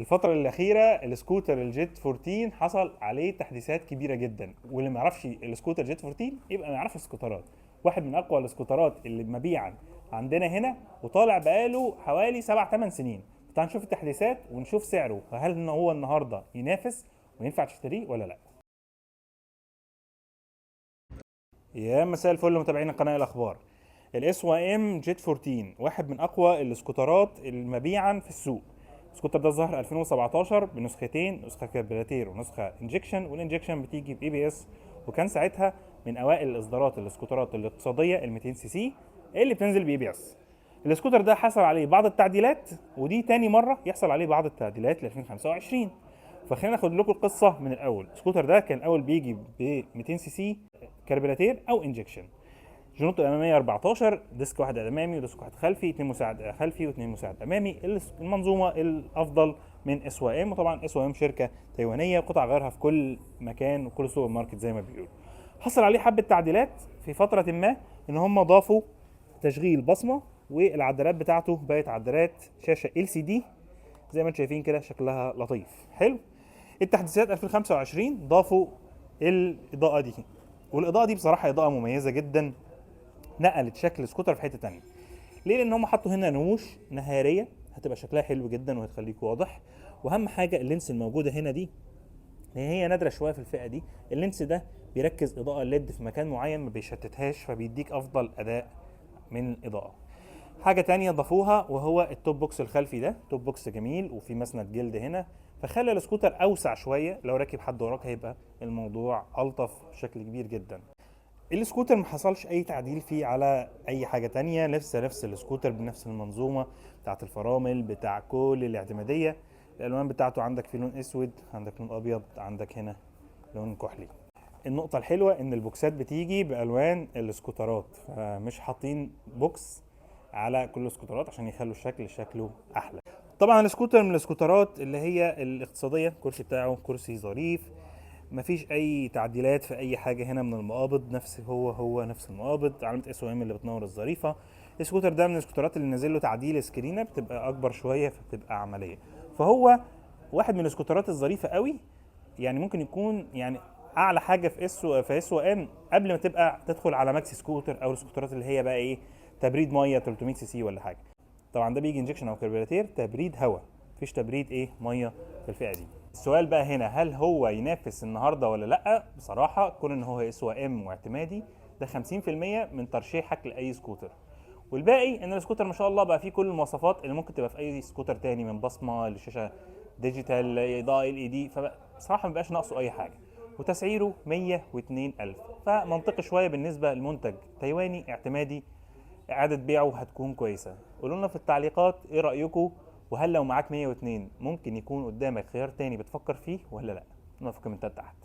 الفترة الأخيرة السكوتر ال Jet 14 حصل عليه تحديثات كبيرة جدا، واللي ما يعرفش السكوتر Jet 14 يبقى ما يعرفش السكوترات. واحد من أقوى السكوترات اللي مبيعا عندنا هنا، وطالع بقاله حوالي 7 8 سنين. تعال نشوف التحديثات ونشوف سعره، هل إن هو النهارده ينافس وينفع تشتريه ولا لا. يا مساء الفل متابعين القناة، الأخبار. ال SYM Jet 14 واحد من أقوى السكوترات المبيعا في السوق. السكوتر ده ظهر 2017 بنسختين، نسخة كربراتير ونسخة injection، وال injection بتيجي ب ABS، وكان ساعتها من اوائل الاصدارات السكوترات الاقتصادية ال 200 سي سي اللي بتنزل ب ABS. السكوتر ده حصل عليه بعض التعديلات، ودي تاني مرة يحصل عليه بعض التعديلات ل 2025. فخلينا ناخد لكم القصة من الاول. السكوتر ده كان الاول بيجي ب 200 سي سي كربراتير او injection، جنوط الامامية 14، disc واحد امامي و disc واحد خلفي، اثنين مساعد خلفي واثنين مساعد امامي. المنظومة الافضل من SYM، وطبعا SYM شركة تايوانيه وقطع غيارها في كل مكان وكل سوبر ماركت زي ما بيقولوا. حصل عليه حبه تعديلات في فترة ما، ان هم ضافوا تشغيل بصمة، والعدادات بتاعته بقت عدادات شاشة LCD زي ما انتم شايفين كده، شكلها لطيف حلو. التحديثات 2025 ضافوا الاضاءة دي، والاضاءة دي بصراحة اضاءه مميزة جدا، نقلت شكل سكوتر في حتة تانية. ليه؟ لان هم حطوا هنا رموش نهاريه هتبقى شكلها حلو جدا وهتخليك واضح. واهم حاجة ال lens الموجودة هنا دي، لان هي نادرة شوية في الفئة دي. ال lens ده بيركز اضاءه ال LED في مكان معين، ما بيشتتهاش، فبيديك افضل اداء من الاضاءة. حاجة تانية ضافوها وهو ال top box الخلفي ده، top box جميل وفي مسند جلد هنا، فخلى السكوتر اوسع شويه، لو راكب حد وراك هيبقى الموضوع الطف بشكل كبير جدا. السكوتر ما حصلش اي تعديل فيه على اي حاجة تانية، نفس السكوتر بنفس المنظومة بتاعت الفرامل بتاع كل الاعتماديه. الالوان بتاعته عندك في لون اسود، عندك لون ابيض، عندك هنا لون كحلي. النقطة الحلوة ان البوكسات بتيجي بالوان السكوترات، فمش حاطين box على كل السكوترات عشان يخلوا الشكل شكله احلى. طبعا السكوتر من السكوترات اللي هي الاقتصادية، الكرسي بتاعه كرسي ظريف، مفيش اي تعديلات في اي حاجة هنا من المقابض، نفس هو هو نفس المقابض، علامة SYM اللي بتنور الظريفة. السكوتر ده من السكوترات اللي نازل له تعديل سكرينه بتبقى اكبر شوية فبتبقى عملية، فهو واحد من السكوترات الظريفة قوي، يعني ممكن يكون اعلى حاجة في SYM قبل ما تبقى تدخل على maxi scooter او السكوترات اللي هي بقى ايه تبريد مية 300 سي سي ولا حاجة. طبعا ده بيجي injection او كربيراتير، تبريد هواء، مفيش تبريد ايه مية في الفئة دي. السؤال بقى هنا، هل هو ينافس النهارده ولا لا؟ بصراحة كون ان هو SYM واعتمادي ده 50% من ترشيحك لاي سكوتر، والباقي ان السكوتر ما شاء الله بقى فيه كل المواصفات اللي ممكن تبقى في اي سكوتر تاني، من بصمة لشاشه digital اضاءه LED، فبصراحة ما بقاش ناقصه اي حاجة. وتسعيره 102,000، فمنطقي شوية بالنسبة لمنتج تايواني اعتمادي، اعاده بيعه هتكون كويسة. قولوا لنا في التعليقات ايه رايكم، وهل لو معاك 102 ممكن يكون قدامك خيار تاني بتفكر فيه ولا لا؟ قولوا في الكومنتات تحت.